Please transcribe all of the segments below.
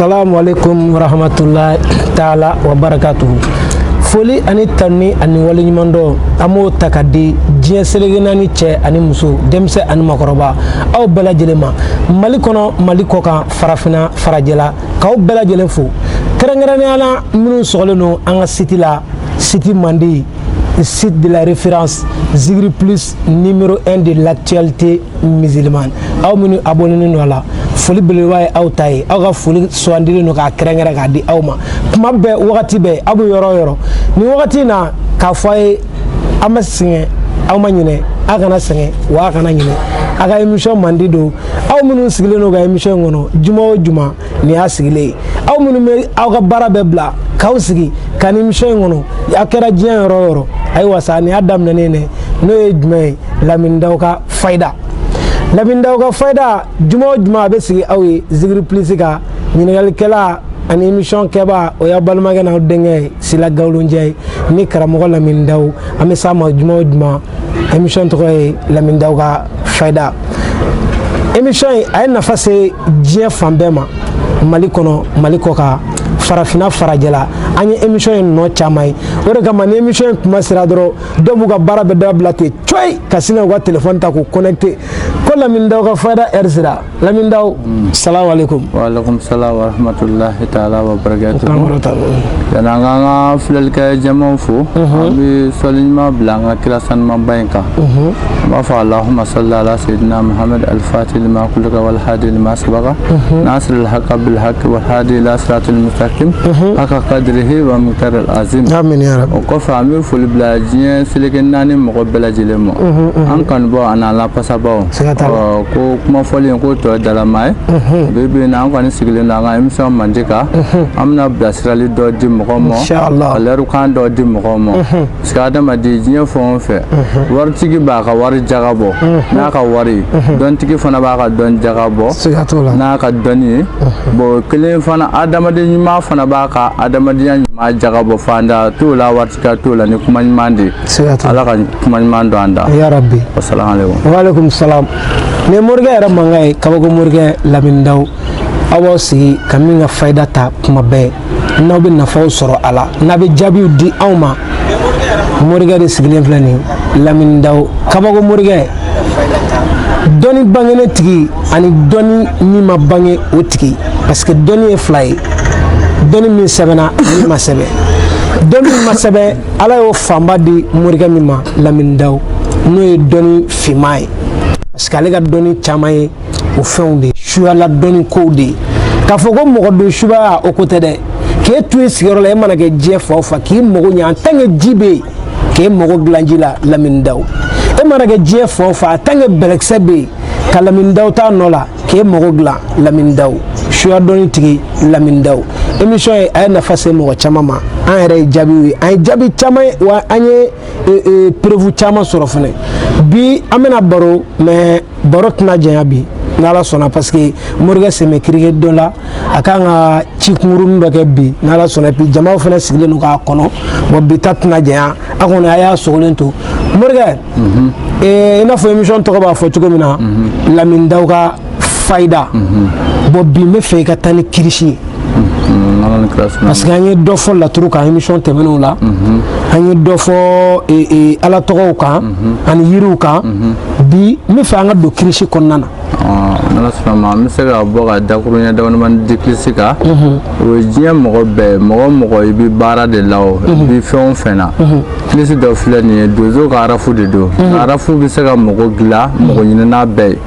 Salamu alaikum warahmatullahi taala wa barakatuhu. Foli ani tanuni ani waleɲumandɔn, an b'o ta ka di diɲɛ seleke naani cɛ ani muso, denmisɛn ani makɔrɔba, aw bɛɛ lajɛlen ma, Mali kɔnɔ, Mali kɔkan, farafinna, farajɛla, k'aw bɛɛ lajɛlen fo, kɛrɛnkɛrɛnnenya la minnu sɔgɔlen don an ka site la, site mandi, site de la référence, Zikri Plus, numéro 1 de l'actualité musulmane. Aw minnu abonné don a la, foli belebeleba ye aw ta ye. Aw ka foli sugandilen don k'a kɛrɛnkɛrɛn k'a di aw ma kuma bɛɛ, wagati bɛɛ, aw bɛ yɔrɔ o yɔrɔ nin wagati in na, k'a fɔ a ye an ma sɛgɛn, aw ma ɲinɛ, aw kana sɛgɛn wa aw kana ɲinɛ. A ka émission mandi don. Aw minnu sigilen don ka émission in kɔnɔ juma o juma, nin y'a sigilen ye. Aw minnu bɛ aw ka baara bɛɛ bila k'aw sigi ka nin émission in kɔnɔ, aw kɛra diɲɛ yɔrɔ o yɔrɔ, ayiwa sa, nin y'a daminɛnen dɛ. N'o ye jumɛn ye? Lamini Daw ka fayida. Lamini Daw ka fayida, juma o juma a bɛ sigi aw ye Zikri Plus kan. Ɲininkalikɛla ani émission kɛba, o y'a balimakɛ n'aw denkɛ ye, Sila Gawulonjɛ ye, ni karamɔgɔ Lamini Daw. An bɛ s'a ma juma o juma. Émission tɔgɔ ye Lamini Daw ka fayida. Émission in, a ye nafa se diɲɛ fan bɛɛ ma, Mali kɔnɔ, Mali kɔkan, farafinna, farajɛla. An ye émission in nɔ caman ye. O de kama, ni émission in kuma sera dɔrɔn, dɔw b'u ka baara bɛɛ dabila ten coyi, ka sin ka u ka téléphone ta k'u connecté ko Lamini Daw ka fayida heure sera. Lamini Daw, salamu aleykum. Waalaikum salam wa rahmatullahi taala wa barakatuhu. Yani an k'an ka filɛlikɛ jamaw fo, an bɛ sɔli ɲuman bila an ka kira sanumanba in kan. An b'a fɔ: Allahumma salli ala sayyidina Muhammad al-fatih lima kulika wal hadi lima sabaqa nasir al-haqqa bil haqqi wal hadi ila siratil mustaqim haqqa qadrihi wa miqdar al-azim. Amin ya rabbi. O kɔfɛ, an bɛ foli bila diɲɛ seleke naani mɔgɔ bɛɛ lajɛlen ma, an kanubaw ani an lafasabaw. Siga t'a la. Ɔ, ko kuma fɔlen ko tɔ ye dalama ye. Bi bi in na, an kɔni sigilen don an ka émission mandi kan. An bɛna bilasirali dɔ di mɔgɔw ma, Inshallah. ka lɛrukan dɔ di mɔgɔw ma, parce que adamaden, diɲɛ fɛn o fɛn, waritigi b'a ka wari jaga bɔ n'a ka wari ye, dɔntigi fana b'a ka dɔn jaga bɔ Siga t'o la. n'a ka dɔnni ye. Bon, kelen fana, adamaden ɲuman fana b'a ka adamadenya ɲuman jaga bɔ. Fanda t'o la, waritigiya t'o la, ni kuma ɲuman de ye. Siga t'o la. Ala ka kuma ɲuman don an da. Ya rabbi. Wasalamu alaikum. Waaleykum salam. Nin ye morikɛ yɛrɛ mankan ye, kabako morikɛ Lamini Daw. Aw b'aw sigi ka min ka fayida ta kuma bɛɛ, n'aw bɛ nafaw sɔrɔ a la, n'a bɛ jaabiw di anw ma, morikɛ de sigilen filɛ nin ye, Lamini Daw, kabako morikɛ, dɔnni bangenen tigi ani dɔnni min ma bange o tigi, parce que dɔnni ye fila ye: dɔnni min sɛbɛnna, min ma sɛbɛn. Dɔnni min ma sɛbɛn, Ala y'o fanba di morikɛ min ma, Lamini Daw, n'o ye dɔnni finman ye, parce que ale ka dɔnni caman ye o fɛnw de ye, suyala dɔnni kow de ye. K'a fɔ ko mɔgɔ don subaya, o ko tɛ dɛ. K'e to i sigiyɔrɔ la, e mana kɛ diɲɛ fan o fan, k'i mago ɲɛ, en tant que ji bɛ yen, k'e mago dilan ji la. Lamini Daw, e mana kɛ diɲɛ fan o fan, en tant que bɛlɛkisɛ bɛ yen, ka Lamini Daw t'a nɔ la, k'e mago dilan. Lamini Daw, suya dɔnni tigi Lamini Daw. Émission ye, a ye nafa se mɔgɔ caman ma. An yɛrɛ ye jaabiw ye, an ye jaabi caman ye, wa an ye preuve caman sɔrɔ fɛnɛ. Bi an bɛna baro, mais baro tɛna janya bi, n'Ala sɔnna, parce que morikɛ sen bɛ kirike dɔ la, a kan ka ci kunkurunin dɔ kɛ bi, n'Ala sɔnna. Bi jamaw fɛnɛ sigilen don k'a kɔnɔ. Bon, bi ta tɛna janya. A kɔni, a y'a sogolen to morikɛ. I n'a fɔ émission tɔgɔ b'a fɔ cogo min na, Lamini Daw ka fayida. Bon, bi n bɛ fɛ i ka taa ni kirisi ye, Ala ni kira sɔnna. parce que an ye dɔ fɔ laturu kan émission tɛmɛnenw la, an ye dɔ fɔ Ala tɔgɔw kan ani yiriw kan. Bi n bɛ fɛ an ka don kirisi kɔnɔna na. N'Ala sɔnna ma, an bɛ se ka bɔ ka dakuruɲɛ damadamani di kilisi kan. O ye diɲɛ mɔgɔ bɛɛ, mɔgɔ o mɔgɔ i bɛ baara de la, o i bɛ fɛn o fɛn na, kilisi dɔ filɛ nin ye, donso ka arafu de don. Arafu bɛ se ka mɔgɔ dilan, mɔgɔ ɲini n'a bɛɛ ye.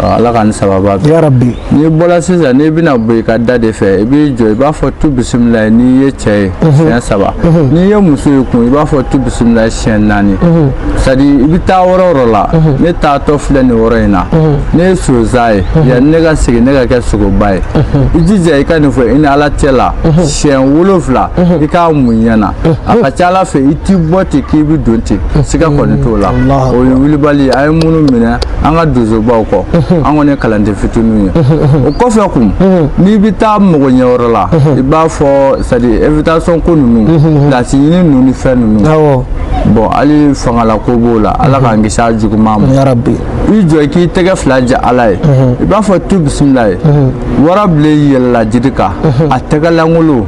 Ala ka ni sababa bɛn. Ya rabbi. N'i bɔra sisan, n'i bɛna bɔ i ka da de fɛ, i b'i jɔ, i b'a fɔ tu bisimila n'i ye cɛ ye siɲɛ saba, n'i ye muso ye kun, i b'a fɔ tu bisimila siɲɛ naani. C'est à dire, i bɛ taa yɔrɔ o yɔrɔ la, ne taatɔ filɛ nin yɔrɔ in na, ne ye sonsan ye, yanni ne ka segin, ne ka kɛ sogoba ye. I jija i ka nin fɔ i ni Ala cɛ la siɲɛ 7, i k'a mun ɲɛ na. A ka ca Ala fɛ, i t'i bɔ ten k'i bɛ don ten, siga kɔni t'o la. O ye wulibali ye. An ye minnu minɛ an ka donsobaw kɔ, an kɔni ye kalanden fitininw ye. O kɔfɛ kun, n'i bɛ taa mɔgɔ ɲɛyɔrɔ la, i b'a fɔ, c'est à dire invitation ko ninnu, place ɲini ninnu ni fɛn ninnu. Bon, hali fangala ko b'o la, Ala k'an kisi a juguman ma. Ya rabbi. I jɔ i k'i tɛgɛ fila jɛ Ala ye, i b'a fɔ tu bisimila ye. Warabilen yɛlɛla jiri kan, a tɛgɛ lankolon,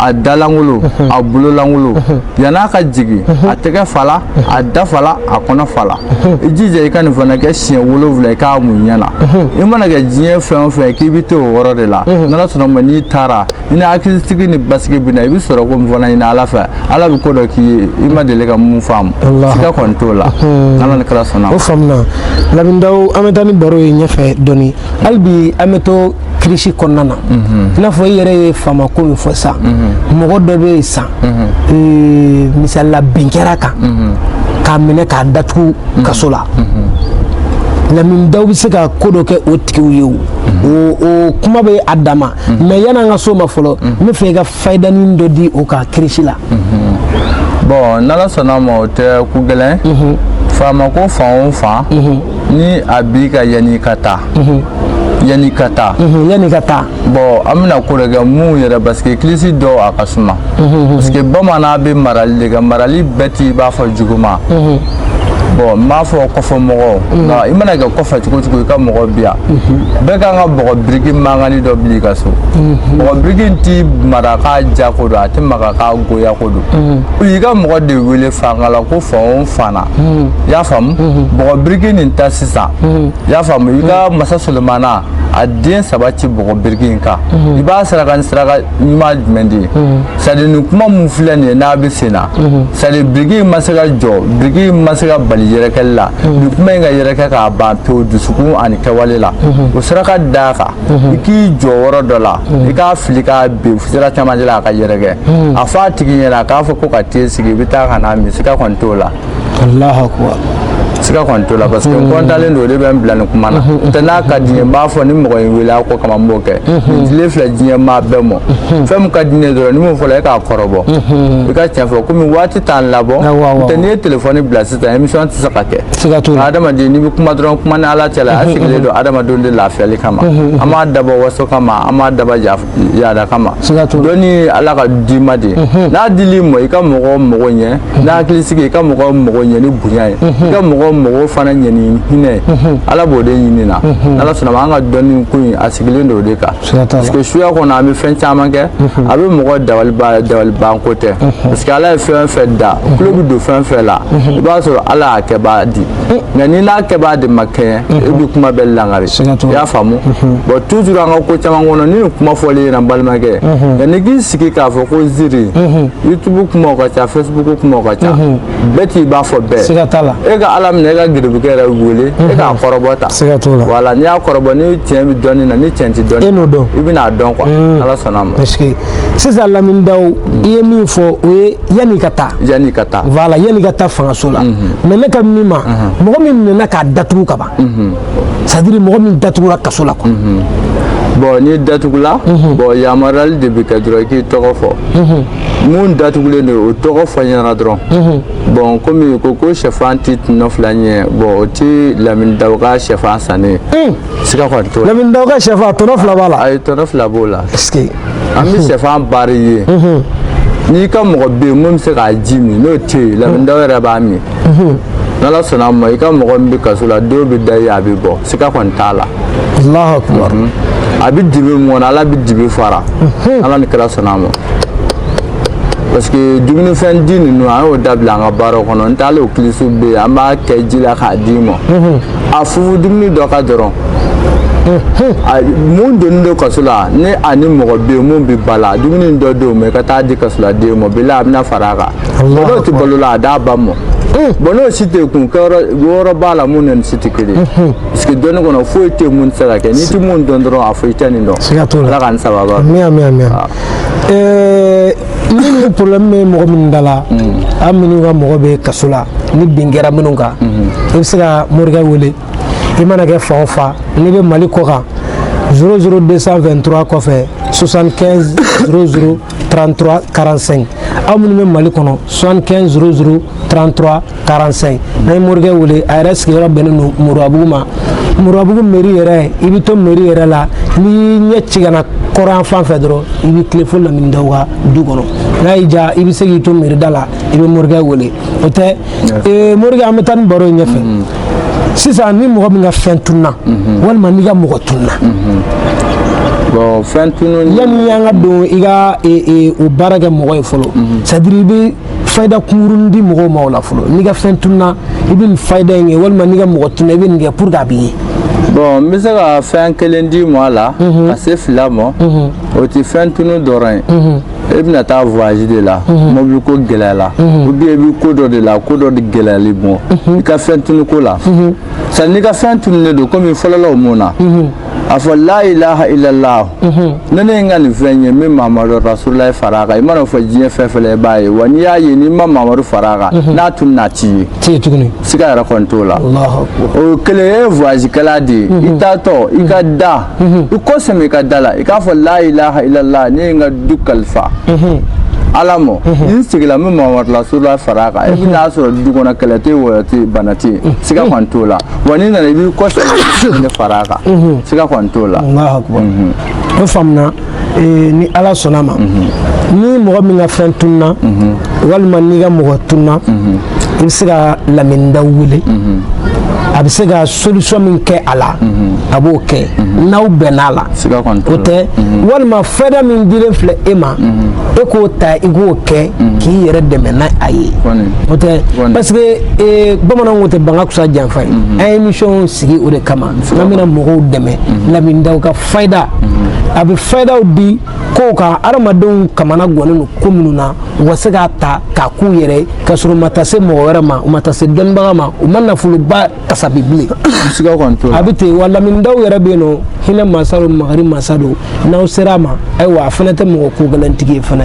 a da lankolon, a bolo lankolon. Yann'a ka jigin, a tɛgɛ fala, a da fala, a kɔnɔ fala. I jija i ka nin fana kɛ siɲɛ 7, i k'a mun ɲɛ na. I mana kɛ diɲɛ fɛn o fɛn k'i bɛ to o yɔrɔ de la, n'Ala sɔnna ma, n'i taara i ni hakilisigi ni basigi bɛ na. I bɛ sɔrɔ ko min fana ɲini Ala fɛ, Ala bɛ ko dɔ k'i ye i ma deli ka mun faamu. Siga kɔni t'o la, Ala ni kira sɔnna. O faamuna. Lamini Daw, an bɛ taa ni baro ye ɲɛfɛ dɔɔni. Hali bi an bɛ to kirisi kɔnɔna na. I n'a fɔ i yɛrɛ ye faama ko min fɔ sisan, mɔgɔ dɔ bɛ yen sisan, misali la, bin kɛra kan k'a minɛ k'a datugu kaso la. Lamini Daw bɛ se ka ko dɔ kɛ o tigiw ye. O kuma bɛ a dama, mais yan'an ka s'o ma fɔlɔ, n bɛ fɛ i ka fayidanin dɔ di o kan kirisi la. Bon, n'Ala sɔnna ma, o tɛ ko gɛlɛn. Faama ko fan o fan ni a b'i ka, yanni ka taa, yanni ka taa. Yanni ka taa. Bon, an bɛna ko dɔ kɛ mun yɛrɛ, parce que kilisi dɔw a ka suma, parce que bamanan bɛ marali de kɛ. Marali bɛɛ t'i b'a fɔ juguman. Bon, n b'a fɔ kɔfɛ mɔgɔw, nka i mana kɛ kɔfɛ cogo cogo, i ka mɔgɔ bi yan bɛɛ kan ka bɔgɔ biriki mankani dɔ bila i ka so. Bɔgɔ biriki in ti mara k'a ja ko don, a tɛ maga k'a goya ko don. I ka mɔgɔ de wele fanga la ko fan o fan na, i y'a faamu, bɔgɔ biriki nin ta sisan, i y'a faamu, i ka masa Solomana a den 3 ci bɔgɔ biriki in kan. I b'a saraka ni saraka ɲuman jumɛn de ye? C'est à dire, nin kuma mun filɛ nin ye, n'a bɛ sen na, c'est à dire biriki in ma se ka jɔ, biriki in ma se ka bali yɛrɛkɛli la, nin kuma in ka yɛrɛkɛ k'a ban pewu dusukun ani kɛwale la. O saraka d'a kan, i k'i jɔ yɔrɔ dɔ la, i k'a fili k'a bin sira camancɛ la, a ka yɛrɛkɛ. A fɔ a tigi ɲɛna k'a fɔ ko ka te sigi, i bɛ taa ka n'a min. Siga kɔni t'o la. Allahu akbar. Siga kɔni t'o la, parce que n kɔntalen don, o de bɛ n bila nin kuma na. Tɛ n'a ka di n ye, n b'a fɔ ni mɔgɔ ye n wele a ko kama, n b'o kɛ. Nin tile filɛ, diɲɛ maa bɛɛ mɔ fɛn min ka di ne ye dɔrɔn, ni mun fɔra e k'a kɔrɔbɔ, i ka tiɲɛ fɔ, komi waati t'an labɔ. Tɛ n'i ye telefɔni bila sisan, émission tɛ se ka kɛ. Siga t'o la. Adamaden, n'i bɛ kuma dɔrɔn, kuma ni Ala cɛ la. A sigilen don adamadenw de lafiyali kama. An b'a dabɔ waso kama, an b'a dabɔ yaada kama. Siga t'o la. Dɔnni, Ala ka d'i ma de. N'a dil'i ma, i ka mɔgɔw mago ɲɛ n'a hakili sigi, i ka mɔgɔw mago ɲɛ ni bonya ye, i ka mɔgɔw mago fana ɲɛ ni hinɛ ye. Ala b'o de ɲini na. Ala sɔnna ma, an ka dɔnni kun in a sigilen don o de kan. Siga t'a la. Parce que suya kɔnɔ, an bɛ fɛn caman kɛ, a bɛ mɔgɔ dabaliban, dabaliban ko tɛ, parce que Ala ye fɛn fɛn da, tulo bɛ don fɛn fɛn la, i b'a sɔrɔ Ala y'a kɛbaa di. Nka ni n'a kɛbaa de ma kɛɲɛ, e bɛ kuma bɛɛ langari. Siga t'o la. I y'a faamu. Bon, toujours an ka ko caman kɔnɔ, ni nin kuma fɔlen ɲɛna, n balimakɛ, nka n'i k'i sigi k'a fɔ ko ziri, YouTube kumaw ka ca, Facebook kumaw ka ca, bɛɛ t'i b'a fɔ bɛɛ. Siga t'a la. E ka Ala minɛ, e ka geribukɛ yɛrɛ wele, e k'a kɔrɔbɔ ta. Siga t'o la. Voilà, n'i y'a kɔrɔbɔ, ni tiɲɛ bɛ dɔnni na, ni tiɲɛ tɛ dɔnni E n'o dɔn. i bɛna dɔn quoi, Ala sɔnna a ma. Parce que sisan, Lamini Daw, i ye min fɔ, o ye yanni ka taa. Yanni ka taa. Voilà, yanni ka taa fangaso la. Mais ne ka min ma, mɔgɔ min minɛna k'a datugu ka ban, c'est à dire mɔgɔ min datugura kaso la quoi. Bon, n'i datugula, bon, yamaruyali de bɛ kɛ dɔrɔn, i k'i tɔgɔ fɔ. Mun datugulen don, o tɔgɔ fɔ ɲɛna dɔrɔn. Bon, komi ko sɛfan ti tɔnɔ fila ɲɛ, bon, o ti Lamini Daw ka sɛfan sannen ye. Siga kɔni t'o la. Lamini Daw ka sɛfan, tɔnɔ fila b'a la. Ayi, tɔnɔ fila b'o la. Est-ce que An bɛ sɛfan baari ye. N'i ka mɔgɔ bɛ yen mun bɛ se k'a ji min, n'o tɛ yen, Lamini Daw yɛrɛ b'a min. N'Ala sɔnna a ma, i ka mɔgɔ min bɛ kaso la, don bɛ da i ye, a bɛ bɔ, siga kɔni t'a la. Allahu akbar. A bɛ dibi mun kɔnɔ, Ala bɛ dibi fara, Ala ni kira sɔnna a ma. Parce que dumunifɛn di ninnu, an y'o dabila an ka baara kɔnɔ. N t'ale o kilisiw bɛ yen, an b'a kɛ ji la k'a d'i ma. A fufu dumuni dɔ ka dɔrɔn, mun donnen don kaso la, ni ani mɔgɔ bɛ yen mun bɛ ba la, dumuni dɔ d'o ma, i ka taa di kasoladen ma bila, a bɛna fara a kan. N'o tɛ balo la, a d'a ba ma. Bon, n'o si tɛ kun kɛyɔrɔ yɔrɔ b'a la, mun ni nin si tɛ kelen ye, parce que dɔnni kɔnɔ foyi tɛ mun tɛ se ka kɛ. N'i tɛ mun dɔn dɔrɔn, a fɔ i tɛ nin dɔn. Siga t'o la. Ala k'an sababa. Ami, ami, ami. Ni nin problème bɛ mɔgɔ minnu da la, an minnu ka mɔgɔ bɛ kaso la, ni bin kɛra minnu kan, i bɛ se ka morikɛ wele. I mana kɛ fan o fan, n'i bɛ Mali kɔ kan, 00 223 kɔfɛ, 75 00 33 45. Aw minnu bɛ Mali kɔnɔ, 75 00 33 45. N'a ye morikɛ wele, a yɛrɛ sigiyɔrɔ bɛnnen don Moribabugu ma, Moribabugu mairie yɛrɛ. I bɛ to mairie yɛrɛ la, n'i y'i ɲɛ ci ka na kɔrɔn fan fɛ dɔrɔn, i bɛ tile fo Lamini Daw ka du kɔnɔ. N'a y'i diya, i bɛ se k'i to mairie da la, i bɛ morikɛ wele. O tɛ morikɛ, an bɛ taa ni baro in ɲɛfɛ. Sisan, ni mɔgɔ min ka fɛn tunna, walima n'i ka mɔgɔ tunna? Bon, fɛn tunun. Yanni an ka don i ka o baara kɛ mɔgɔ ye fɔlɔ, c'est à dire i bɛ fayida kunkurunin di mɔgɔw ma o la fɔlɔ. N'i ka fɛn tunna, i bɛ nin fayida in kɛ, walima n'i ka mɔgɔ tunna, i bɛ nin kɛ pour que a bɛ ye. Bon, n bɛ se ka fɛn kelen d'i ma a la ka se fila ma. O tɛ fɛn tunu dɔrɔn ye. E bɛna taa voyage de la, mobili ko gɛlɛya, ou bien i bɛ ko dɔ de la, ko dɔ de gɛlɛyali bɔ i ka fɛn tunu ko la. Sani n'i ka fɛn tununnen don, komi fɔlɔlaw mun na a fɔ la ilaha illallah, ne ye n ka nin fɛn ye, n bɛ Mamadu Rasululayi fara a kan. I mana fɔ diɲɛ fɛn fɛn la, i b'a ye. Wa n'i y'a ye, n'i ma Mamadu fara a kan, n'a tununa, a t'i ye. Tɛ ye tuguni. Siga yɛrɛ kɔni t'o la. Allahu akbar. O kelen, e ye voyage kɛla de ye, i taatɔ i ka da, i kɔ sɛmɛ i ka da la, i k'a fɔ la ilaha illallah, ne ye n ka du kalifa Ala ma, ni n seginna, n bɛ Mamadu Rasulula fara a kan. I bɛna sɔrɔ du kɔnɔ kɛlɛ tɛ yen, wɔyɔ tɛ yen, bana tɛ yen, siga kɔni t'o la. Wa n'i nana, i b'i kɔ sɛmɛ ne fara a kan, siga kɔni t'o la. Allahu akbar. O faamuna. Ni Ala sɔnna ma, ni mɔgɔ min ka fɛn tunna, walima n'i ka mɔgɔ tunna, i bɛ se ka Lamini Daw wele. A bɛ se ka solution min kɛ a la, a b'o kɛ n'aw bɛnn'a la. Siga kɔni t'o O la. tɛ, walima fɛda min dilen filɛ e ma, e k'o ta, i k'o kɛ k'i yɛrɛ dɛmɛ n'a a ye. Kɔni. O tɛ. Kɔni. Parce que bamananw ko tɛ, banga kusa janfa ye. An ye émission sigi o de kama, n'an bɛna mɔgɔw dɛmɛ. Lamini Daw ka fayida, a bɛ fayidaw di kow kan, adamadenw kamana gannen don ko minnu na, u ka se k'a ta k'a k'u yɛrɛ ye, ka sɔrɔ u ma taa se mɔgɔ wɛrɛ ma, u ma taa se dɔnnibaga ma, u ma nafoloba kasabi bilen. Siga kɔni t'o la. A bɛ ten wa. Lamini Daw yɛrɛ bɛ yen nɔ, hinɛ masa don, makari masa don. N'aw sera a ma, ayiwa, a fana tɛ mɔgɔ ko gɛlɛntigi ye fana.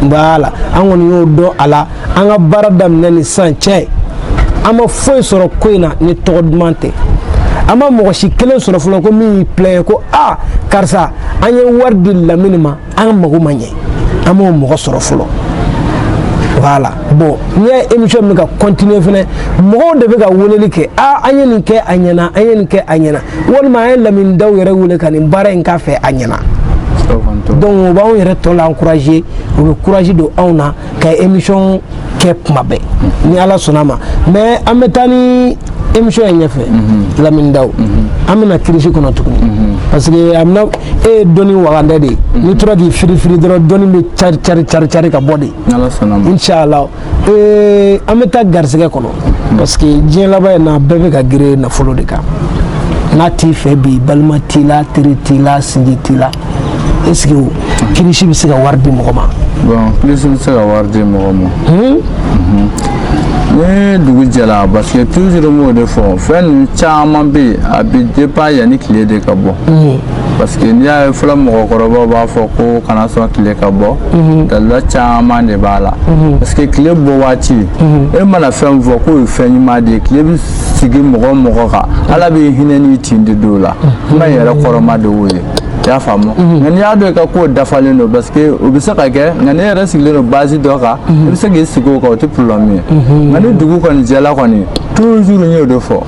Voilà, an kɔni y'o dɔn a la. An ka baara daminɛ ni sisan cɛ, an ma foyi sɔrɔ ko in na ni tɔgɔ duman tɛ. An ma mɔgɔ si kelen sɔrɔ fɔlɔ ko min y'i plaint ko aa, karisa, an ye wari di Lamini ma, an mago ma ɲɛ. An m'o mɔgɔ sɔrɔ fɔlɔ. Voilà. Bon, n'i y'a émission bɛ ka continuer fɛnɛ, mɔgɔw de bɛ ka weleli kɛ: aa, an ye nin kɛ, a ɲɛna, an ye nin kɛ, a ɲɛna, walima an ye Lamini Daw yɛrɛ wele ka nin baara in k'a fɛ, a ɲɛna. Siga kɔni t'o la. Donc o b'anw yɛrɛ tɔ la encourager, o bɛ courage don anw na ka émission kɛ kuma bɛɛ, ni Ala sɔnna a ma. Mais an bɛ taa ni émission ye ɲɛfɛ. Lamini Daw, an bɛna crise kɔnɔ tuguni, parce que a bɛna e ye dɔnni wagandɛ de ye. N'i tora k'i firi firi dɔrɔn, dɔnni bɛ cari cari cari cari ka bɔ de. Ni Ala sɔnna ma. Inshallah, an bɛ taa garisɛgɛ kɔnɔ, parce que diɲɛ laban in na, bɛɛ bɛ ka girin nafolo de kan. N'a t'i fɛ bi, balima t'i la, teri t'i la, sinji t'i la. Est ce que crise bɛ se ka wari di mɔgɔ ma? Bon, crise bɛ se ka wari di mɔgɔ ma ni dugu jɛra, parce que toujours n b'o de fɔ, fɛn ninnu caman bɛ yen, a bɛ dépend yanni tile de ka bɔ, parce que n'i y'a ye fɔlɔ, mɔgɔkɔrɔbaw b'a fɔ ko kana sɔn tile ka bɔ, dalila caman de b'a la, parce que tile bɔ waati, e mana fɛn fɔ k'o ye fɛn ɲuman de ye, tile bɛ sigi mɔgɔ o mɔgɔ kan, Ala bɛ hinɛ n'i tin de don o la. Kuma in yɛrɛ kɔrɔma de y'o ye, i y'a faamu. Nka n'i y'a dɔn i ka ko dafalen don, parce que o bɛ se ka kɛ, nka n'e yɛrɛ sigilen don base dɔ kan, i bɛ se k'i sigi o kan, o tɛ problème ye. Nka ni dugu kɔni jɛla kɔni, toujours n y'o de fɔ,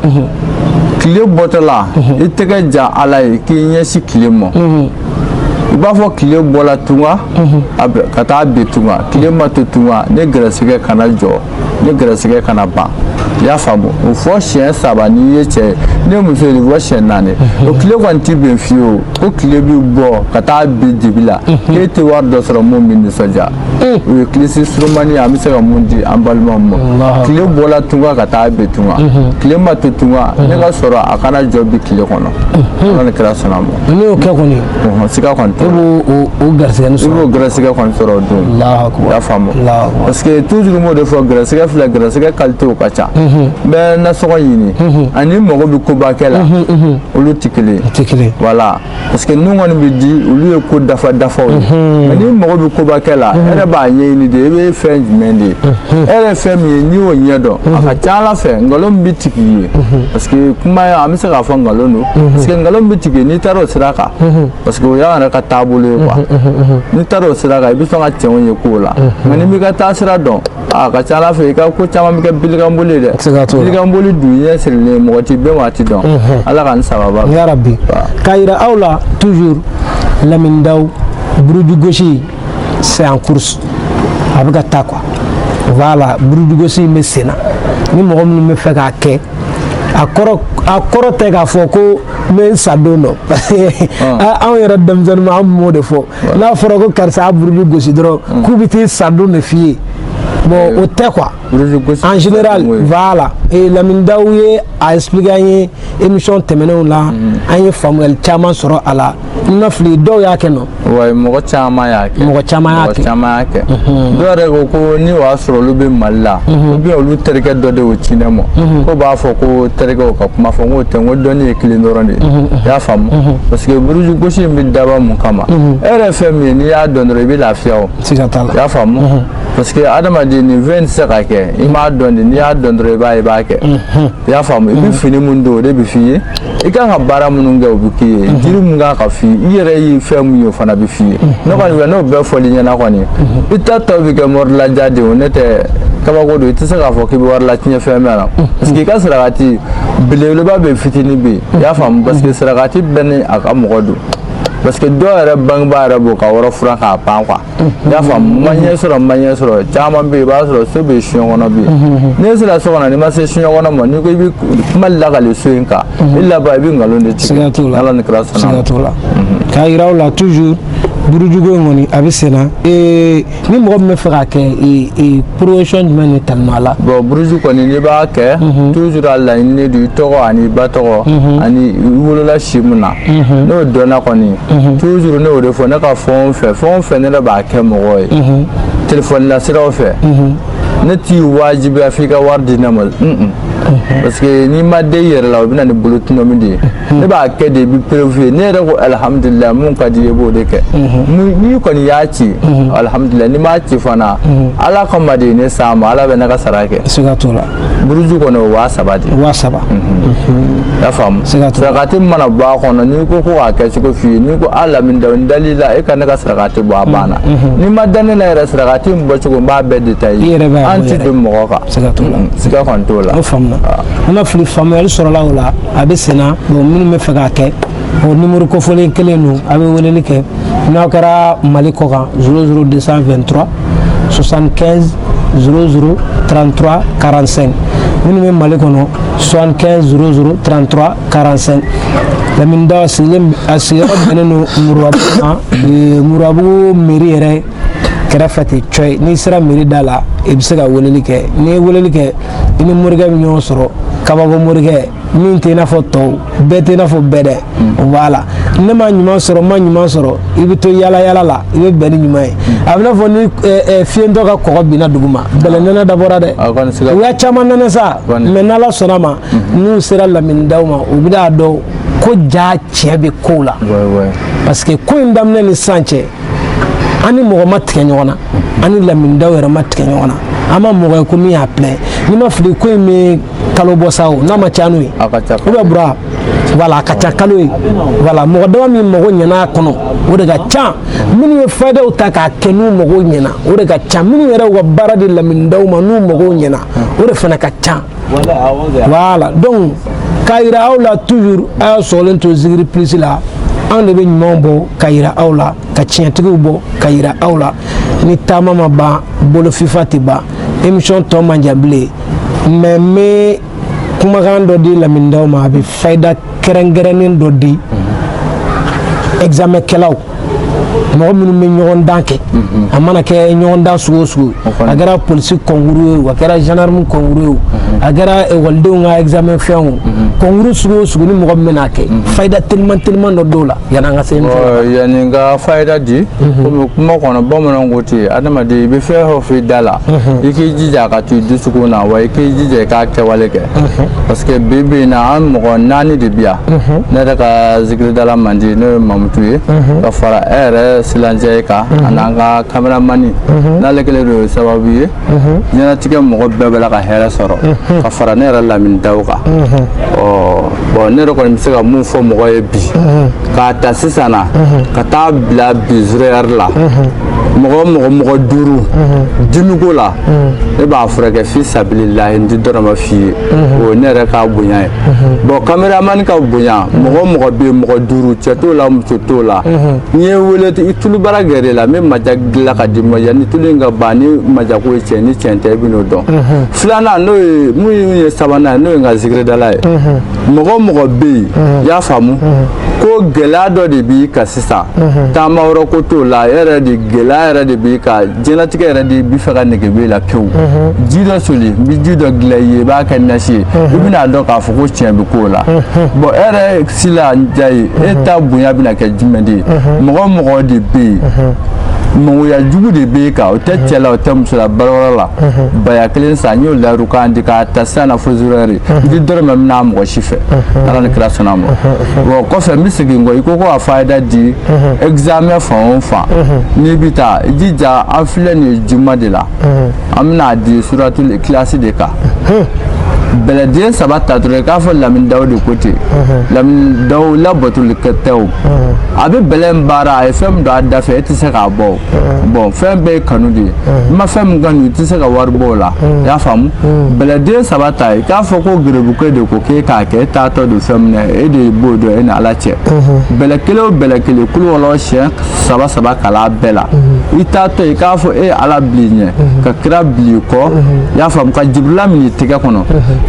tile bɔtɔla, i tɛgɛ ja Ala ye k'i ɲɛsin tile ma, i b'a fɔ tile bɔla tunga a bɛ ka taa bin tunga, tile ma to tunga, ne gɛrɛsɛgɛ kana jɔ, ne gɛrɛsɛgɛ kana ban, i y'a faamu. O fɔ siɲɛ saba n'i ye cɛ ye, ne ye muso ye, nin fɔ siɲɛ naani. O tile kɔni ti bɛn fiyewu ko tile bɛ bɔ ka taa bin dibi la k'e tɛ wari dɔ sɔrɔ mun bɛ nisɔndiya. O ye kilisi surumani ye, an bɛ se ka mun di an balimaw ma. Tile bɔla tunga ka taa bin tunga, tile ma to tunga, ne ka sɔrɔ a kana jɔ bi tile kɔnɔ, Ala ni kira sɔnna a ma. N'i y'o kɛ kɔni, Siga kɔni e t'o la. b'o o garisɛgɛ I sɔrɔ. b'o gɛrɛsɛgɛ kɔni sɔrɔ o don. Allahu akbar. I y'a faamu. Allahu akbar. Parce que toujours n b'o de fɔ, gɛrɛsɛgɛ filɛ, gɛrɛsɛgɛ qualité ka ca. N bɛ nasɔngɔ ɲini ani mago bɛ koba kɛ la, olu tɛ kelen ye. Tɛ kelen. Voilà, parce que ninnu kɔni bɛ di, olu ye ko dafa dafaw ye. Nka n'i mago bɛ koba kɛ la, e yɛrɛ b'a ɲɛɲini de, e bɛ fɛn jumɛn de ye, e yɛrɛ ye fɛn min ye, n'i y'o ɲɛ dɔn, a ka ca Ala fɛ nkalon min bɛ tigɛ i ye, parce que kuma ye, an bɛ se k'a fɔ nkalon don, parce que nkalon min bɛ tigɛ n'i taara o sira kan, parce que o y'an yɛrɛ ka taabolo ye quoi, n'i taara o sira kan, i bɛ sɔn ka cɛnw ye kow la. Nka n'i m'i ka taasira dɔn, a ka ca Ala fɛ i ka ko caman bɛ kɛ bilikanboli ye dɛ. Siga t'o la. Bilikanboli dun ɲɛ sirilen, mɔgɔ t'i bɛn waati dɔn. Ala ka nin sababa. Ya rabbi, k'a yira aw la toujours, Lamine Daw buruju gosi, c'est en course, a bɛ ka taa quoi. Voilà, buruju gosi in bɛ sen na. Ni mɔgɔ minnu bɛ fɛ k'a kɛ, A kɔrɔ tɛ k'a fɔ ko n bɛ n sa don dɔn, parce que anw yɛrɛ denmisɛnnin ma, an b'o de fɔ. N'a fɔra ko karisa a buruju gosi dɔrɔn, k'u bɛ t'i sa don de f'i ye. Bon, o tɛ quoi. Buruju gosi. En général, voilà. Et Lamine Daw ye a expliqué an ye émission tɛmɛnenw la, an ye faamuyali caman sɔrɔ a la. N ma fili, dɔw y'a kɛ nɔ. Ouais, mɔgɔ caman y'a kɛ. Mɔgɔ caman y'a Mɔgɔ kɛ. caman y'a kɛ. Dɔw yɛrɛ ko ko ni o y'a sɔrɔ olu bɛ Mali la, ou bien olu terikɛ dɔ de y'o ci ne ma, ko b'a fɔ ko terikɛw ka kuma fɔ. N k'o tɛ, n ko dɔnni ye kelen dɔrɔn de ye. I y'a faamu? Parce que buruju gosi in bɛ dabɔ mun kama? E yɛrɛ ye fɛn min ye, n'i y'a dɔn dɔrɔn, i bɛ lafiya o. Siga t'a la. I y'a faamu? Parce que adamaden, nin fɛn tɛ se ka kɛ i m'a dɔn de. N'i y'a dɔn dɔrɔn, i b'a ye, i b'a kɛ. I y'a faamu? I bɛ fini mun don, o de bɛ f'i ye. I kan ka baara minnu kɛ, o bɛ k'i ye. Jiri mun kan ka f'i ye, i yɛrɛ ye fɛn mun ye, o fana bɛ f'i ye. Ne kɔni fɛ, n'o bɛɛ fɔl'i ɲɛna kɔni, i ta tɔ bɛ kɛ mɔrilaja de ye. O ne tɛ kabako don. I tɛ se k'a fɔ k'i bɛ wari latiɲɛ fɛn bɛɛ la, parce que i ka sarakati belebeleba bɛ yen, fitinin bɛ yen. I y'a faamu? Parce que sarakati bɛɛ ni a ka mɔgɔ don, parce que dɔw yɛrɛ bangebaa yɛrɛ b'o ka yɔrɔ furan k'a ban quoi. I y'a faamu? Ma ɲɛ sɔrɔ, ma ɲɛ sɔrɔ caman bɛ yen. I b'a sɔrɔ so bɛ yen, soɲɛ kɔnɔ bɛ yen. N'i sera so kɔnɔ, n'i ma se soɲɛ kɔnɔ ma, n'i ko i bɛ kuma lakale so in kan, i laban i bɛ nkalon de tigɛ. Siga t'o la. Ala ni kira sɔnna. Siga t'o la. K'a yira aw la toujours, burujugu in kɔni, a bɛ sen na. Ni mɔgɔ min bɛ fɛ k'a kɛ, promotion jumɛn de tali a la? Bon, buruju kɔni, n'i b'a kɛ, toujours a laɲini don i tɔgɔ ani i ba tɔgɔ ani i wolola si mun na. N'o dɔnna kɔni, toujours ne y'o de fɔ. Ne ka fɛn o fɛn, fɛn o fɛn, ne yɛrɛ b'a kɛ mɔgɔw ye téléphone la siraw fɛ, ne t'i wajibiya f'i ka wari di ne ma, parce que n'i ma den i yɛrɛ la, o bɛ na ni bolotunɔmi de ye. Ne b'a kɛ de, i bɛ preuve ye. Ne yɛrɛ ko alihamudulilayi, mun ka di i ye, i b'o de kɛ. N'i kɔni y'a ci, alihamudulilayi. N'i m'a ci fana, Ala kama de ye ne s'a ma, Ala bɛ ne ka sara kɛ. Siga t'o la. Buruju kɔni, o 3000 de. 3000. I y'a faamu? Siga t'o la. Sarakati mana bɔ a kɔnɔ, n'i ko ko k'a kɛ cogo f'i ye, n'i ko a Lamini Daw, n dal'i la, e ka ne ka sarakati bɔ, a banna. N'i ma da ne la yɛrɛ, sarakati in bɔcogo, n b'a bɛɛ détaillé. I yɛrɛ b'a An bɔ ti yɛrɛ. don mɔgɔ kan. Siga t'o la. Siga kɔni t'o la. O faamuna. An ma fili, faamuyali sɔrɔla o la. A bɛ sen na. Bon, minnu bɛ fɛ k'a kɛ, o numéro kofɔlen kelen don, a bɛ weleli kɛ. N'aw kɛra Mali kɔ kan, 00 223 75 00 33 45. Minnu bɛ Mali kɔnɔ, 75 00 33 45. Lamini Daw a sigilen, a sigiyɔrɔ bɛnnen don Murabugu ma, Murabugu mairie yɛrɛ kɛrɛfɛ ten cɔyi. N'i sera mairie da la, i bɛ se ka weleli kɛ. N'i ye weleli kɛ, i ni morikɛ bɛ ɲɔgɔn sɔrɔ. Kabako morikɛ min tɛ i n'a fɔ tɔw bɛɛ, tɛ i n'a fɔ bɛɛ dɛ. Voilà, ne ma ɲuman sɔrɔ, n ma ɲuman sɔrɔ, i bɛ to yala yala la, i bɛ bɛn ni ɲuman ye. A bɛ n'a fɔ ni fiyentɔ ka kɔgɔ binna dugu ma, bɛlɛ nɛnɛ dabɔra dɛ. A kɔni siga U y'a caman nɛnɛ sa. Kɔni. Mɛ n'Ala sɔnna ma, n'u sera Lamini Daw ma, u bɛna dɔn ko ja tiɲɛ bɛ kow la. Parce que ko in daminɛ ni sisan cɛ, an ni mɔgɔ ma tigɛ ɲɔgɔn na, an ni Lamini Daw yɛrɛ ma tigɛ ɲɔgɔn na. An ma mɔgɔ ye ko min y'a plaint. N'i ma fili, ko in bɛ kalo bɔ sa o, n'a ma ca n'o ye. A ka ca. Ou bien bura, voilà, a ka ca kalo ye. Voilà, mɔgɔ dama min mago ɲɛna a kɔnɔ, o de ka ca. Minnu ye faydaw ta k'a kɛ, n'u mago ɲɛna, o de ka ca. Minnu yɛrɛ y'u ka baara di Lamini Daw ma, n'u mago ɲɛna, o de fana ka ca. Voilà, donc k'a yira aw la toujours, a y'a sɔgɔlen to Zikiri Plus la. Anw de bɛ ɲumanw bɔ ka yira aw la, ka tiɲɛtigiw bɔ ka yira aw la. Ni taama ma ban, bolo fifa tɛ ban. Émission tɔ man jan bilen, mais n bɛ kumakan dɔ di Lamini Daw ma. A bɛ fayida kɛrɛnkɛrɛnnen dɔ di examen kɛlaw, mɔgɔ minnu bɛ ɲɔgɔn dan kɛ. A mana kɛ ɲɔgɔn dan sugu o sugu, a kɛra polisi concours ye o, a kɛra gendarme concours ye o, a kɛra ekɔlidenw ka examen fɛn o, concours sugu o sugu, ni mɔgɔ min bɛna kɛ, fayida teliman teliman dɔ dɔw la yan'an ka se émission ma. Yanni n ka fayida di, komi kuma kɔnɔ bamananw ko ten, adamaden, i bɛ fɛn o fɛn fɔ i da la, i k'i jija a ka to i dusukun na, wa i k'i jija i k'a kɛwale kɛ. Parce que bi bi in na, an mɔgɔ naani de bi yan. Ne yɛrɛ ka zikiridala man di, n'o ye Mamutu ye, ka fara e yɛrɛ silancɛ ye kan, ani an ka caméraman, n'ale kɛlen don sababu ye diɲɛlatigɛ mɔgɔ bɛɛ bɛ la ka hɛrɛ sɔrɔ, ka fara ne yɛrɛ Lamini Daw kan. Ɔ bon, ne yɛrɛ kɔni bɛ se ka mun fɔ mɔgɔ ye bi, k'a ta sisan na ka taa bila bi 0 heure la. Mɔgɔ o mɔgɔ, mɔgɔ duuru dimiko la, ne b'a furakɛ fi sabililahi, n tɛ dɔrɔmɛ f'i ye. O ye ne yɛrɛ ka bonya ye. Bon, caméraman ka bonya, mɔgɔ o mɔgɔ bɛ yen, mɔgɔ duuru, cɛ t'o la, muso t'o la, n'i ye wele i tulubara gɛrɛ la, n bɛ maja dilan ka d'i ma. Yanni tulu in ka ban, ni majako ye tiɲɛ ni tiɲɛ tɛ, i bɛ n'o dɔn. Filanan, n'o ye mun ye, sabanan ye, n'o ye n ka zikiridala ye. Mɔgɔ o mɔgɔ bɛ yen, i y'a faamu ko gɛlɛya dɔ de b'i kan sisan, taama yɔrɔ ko t'o la, e yɛrɛ de gɛlɛya yɛrɛ de b'i kan, diɲɛlatigɛ yɛrɛ de b'i fɛ ka nege b'e la pewu, ji dɔ soli, n bɛ ji dɔ dilan i ye, i b'a kɛ nasi ye, i bɛna dɔn k'a fɔ ko tiɲɛ bɛ k'o la. Bon, e yɛrɛ Sila Njayi, e ta bonya bɛna kɛ jumɛn de ye? Mɔgɔ o mɔgɔ de bɛ yen, mɔgɔya jugu de b'e kan, o tɛ cɛ la, o tɛ muso la, baarayɔrɔ la, baya kelen san, n y'o layiru kan di k'a ta sisan na fo 0 heure, n ti dɔrɔmɛ minɛ mɔgɔ si fɛ, Ala ni kira sɔnna a ma. Bon, kɔfɛ n bɛ segin kɔ, i ko ko ka fayida di examen fan o fan, n'i bɛ taa, i jija, an filɛ nin ye juma de la, an bɛna di suratul ikilasi de kan. Bɛlɛden saba ta dɔrɔn, i k'a fɔ Lamini Daw de ko ten. Lamini Daw labatoli tɛ o, a bɛ bɛlɛ in baara, a ye fɛn min don a da fɛ, e tɛ se k'a bɔ o. Bon, fɛn bɛɛ ye kanu de ye, i ma fɛn min kanu, i tɛ se ka wari bɔ o la, i y'a faamu? Bɛlɛden saba ta, i k'a fɔ ko gerebukɛ de ko k'e k'a kɛ, e taatɔ don fɛn min na, e de b'o dɔn, e ni Ala cɛ. Bɛlɛ kelen o bɛlɛ kelen, kulu wɔlɔ siɲɛ saba saba kala bɛɛ la, i taatɔ, i k'a fɔ e ye Ala bil'i ɲɛ, ka kira bil'i kɔ, i y'a faamu, ka Jibirila minɛ i tɛgɛ kɔnɔ.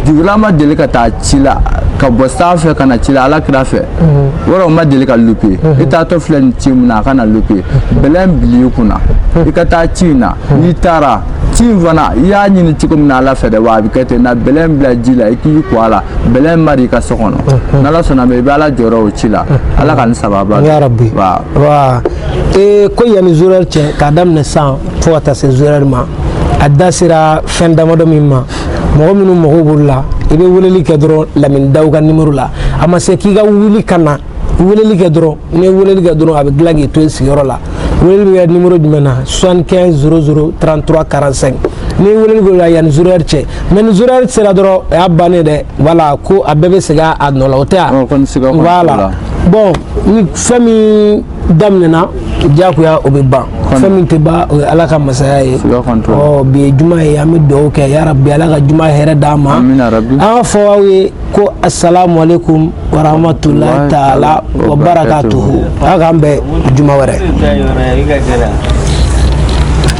Jibirila ma deli ka taa ci la ka bɔ sanfɛ ka na ci la Ala kira fɛ, wɔrɔ o ma deli ka lupe. I taatɔ filɛ nin ci min na, a kana lupe. Bɛlɛn bil'i kunna, i ka taa ci in na. N'i taara ci in fana, i y'a ɲini cogo min na Ala fɛ dɛ, wa a bɛ kɛ ten. Na bɛlɛn bila ji la, i k'i ko a la, bɛlɛn mari i ka so kɔnɔ. N'Ala sɔnna ma, i bɛ Ala jɔyɔrɔ o ci la. Ala ka nin sababa. Ya rabbi. Wa wa ko yanni 0 heure cɛ, k'a daminɛ san fo ka taa se 0 heure ma, a da sera fɛn damadɔ min ma, mɔgɔ minnu mago b'olu la, i bɛ weleli kɛ dɔrɔn Lamini Daw ka nimoro la. A ma se k'i ka wuli ka na, weleli kɛ dɔrɔn. N'i ye weleli kɛ dɔrɔn, a bɛ dilan k'i to i sigiyɔrɔ la. Weleli bɛ kɛ nimoro jumɛn na? 75 00 33 45. N'i ye weleli kɛ o la yanni 0 heure cɛ, mais ni 0 heure sera dɔrɔn, o y'a bannen dɛ. Voilà, ko a bɛɛ bɛ segin a nɔ la, o tɛ yan? Ɔ, kɔni siga kɔni t'o Voilà. la. Bon, ni fɛn min daminɛna, diyagoya o bɛ ban. Fɛn min tɛ ban, o ye Ala ka masaya ye. Siga kɔni t'o la. Ɔ, bi ye juma ye, an bɛ dugawu kɛ, yarabi Ala ka juma hɛrɛ d'an ma. Amina rabbi. An k'a fɔ aw ye ko asalamu aleykum warahmatulahi taala wa barakatuhu. Ala k'an bɛn juma wɛrɛ.